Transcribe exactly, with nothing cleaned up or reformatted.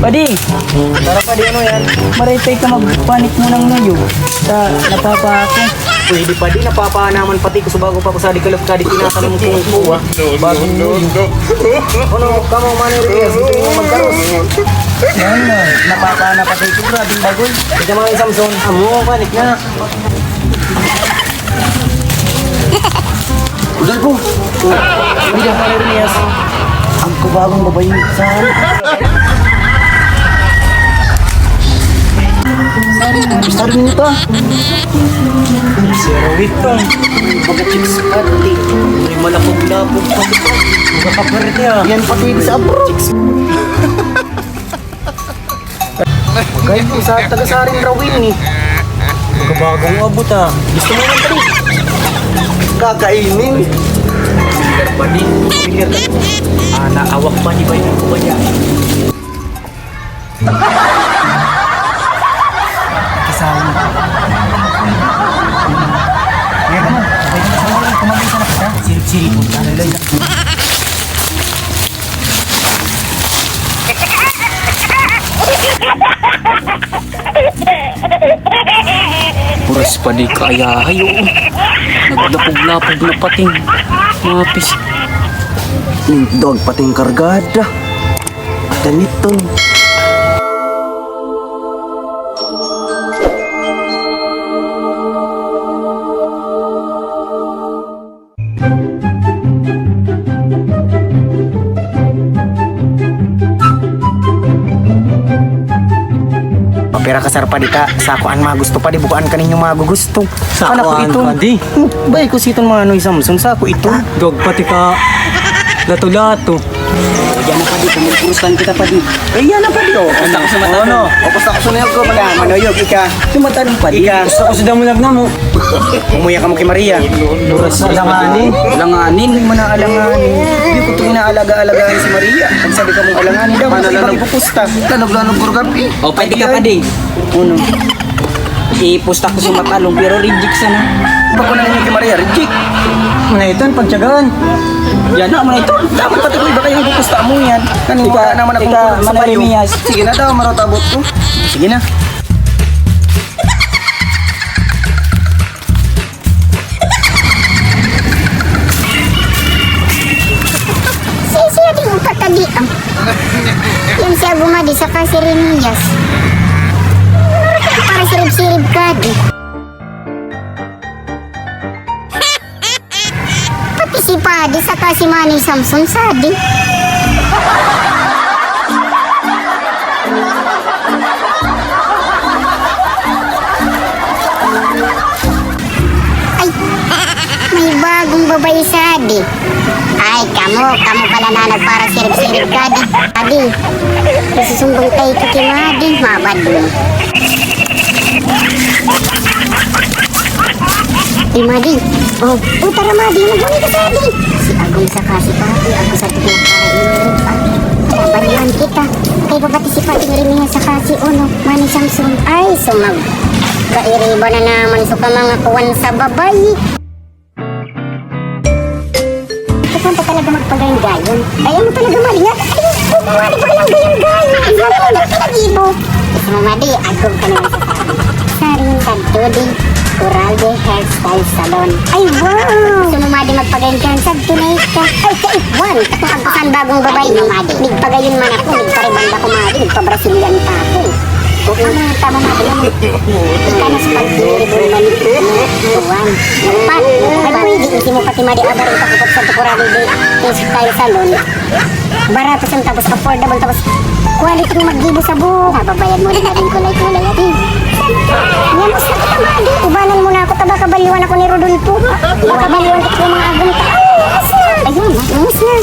Padi! Tara, padi, ano yan? Maraypay ka magpanik mo ng nuyo. Sa napapa ako. Pwede, padi, napapa naman pati ko sa bago pa ko sa di kalap ka di tinatanong ko ko, ah. Bagong nuyo. Ano, kamo, Manay Reyes, gusto niyo magkaros? Yan, ah, napapa na pati ko, grabing bagoy. Ikaw, mga Samson, amo, panik na. Udal po. Bida pa rin, yes. Ang kabagong babae sa Sabi nito. Si Arawit to. Baga chicks party. May malapog-lapog pa. Baga kaparte, ah. Yan pati sa abro. Chicks. Kayo po sa taga-Saring Rawin, eh. Magkabagong abot, ah. Gusto mo yan, pare? Kakainin. Finger pa din. Finger pa din. Ah, naawak pa, di ba yung kuba niya? Kasama. Ngayon mo, kumabay sa nakita. Sirip-sirip mo. Ano lang yan? Puras pa di kaayahay, oo. Naglapog-lapog na pating mapis. Nindog pating kargada. Ganiton. Papira ka, sir, padi ka. Sa ako an mga gusto, padi, bukaan ka ninyong mga gugusto. Sa Anak ko ako an, iton. Padi. Hmm, bay ko si iton mga ano, Samson, sa ako iton. Dog, pati ka. Lato-lato. O, yan na, padi. Kumulpurusan kita, padi. Ay, yan na, padi, oh. Pusta ko sa mata, ano? O, pusta ko sa niyog ko, padi. Ika, manuyog, ika. Sa mata ng padi. Ika. Pusta ko sa damulag na mo. Umuya ka mo kay Maria. Oras na alanganin. Alanganin, may mga alanganin. Di ko ito inaalaga-alagaan si Maria. Ang sabi ka mong alanganin daw, mas ibang ipupusta. Tanog-lanog ko gabi. O, pwede ka pa di. Uno. Ipusta ko sa matalong, pero reject siya na. Bako na ninyo kay Maria, reject. Mga ito, ang pagtyagaan. Yan na, mga ito. Dapat pati ko iba kayong ipupusta mo yan. Kanina naman akong ika, kulog sa Manay payo. Remias. Sige na daw, maratabot ko. Sige na. Siya, siya, di mo patali, ah. Yan siya gumadi sa kasirinias. Para sirib-sirib ka, di. Pati si Padi saka si Manay Samson, sadi. Ay, may bagong babae, sadi. Ay, kamo, kamo pala na nagpara sirib-sirib ka, di. Adi, nasusumbong tayo kay Madi, mabad mo. Di, Madi. Oh, oh, tara, Madi, nagmuni ka sa Adi. Si Agoy sa kasi, Padi, ako sa tingin para ini. Baliwan kita. Kay babati si Padi, ngiri niya sa kasi, oh, no, Manay Samson. Ay, sumag. Kairiba na naman, so ka mga kuwan sa babay. Saan ka talaga magpagayon-gayon? Ay, ano talaga, Maria? Ay, huwag mo nga di pagayon-gayon. Ano ka nag-ibo? Gusto mo, Madi? Agog ka na lang sa sabi. Saring Kadto di Coralde Hairstyle Salon. Ay, wow! Gusto mo, Madi, magpagayon-gayon? Sa tunay ka. Ay, kaipwan! Katong agpasan bagong babae, no, Madi? Nigpagayon man ako, nigparibanda ko, Madi, nigpa-Brazilian pa ako. Ang mga tama natin, ano? Ika na sa pagdiribo man. Kuwan. Pa, ay, pwede, hindi mo pati madi abar, ipakupot sa tukurado di, style salon. Barato siya, tapos affordable, tapos quality ng maggibo sa buhok. Nababayad mo rin na rin kulay-kulay, ati. Yan, mas nakita mo, adi. Ubanan mo na ako, taba, kabaliwan ako ni Rodolfo. Makabaliwan ko po mga agong tao. Ayun, mas na.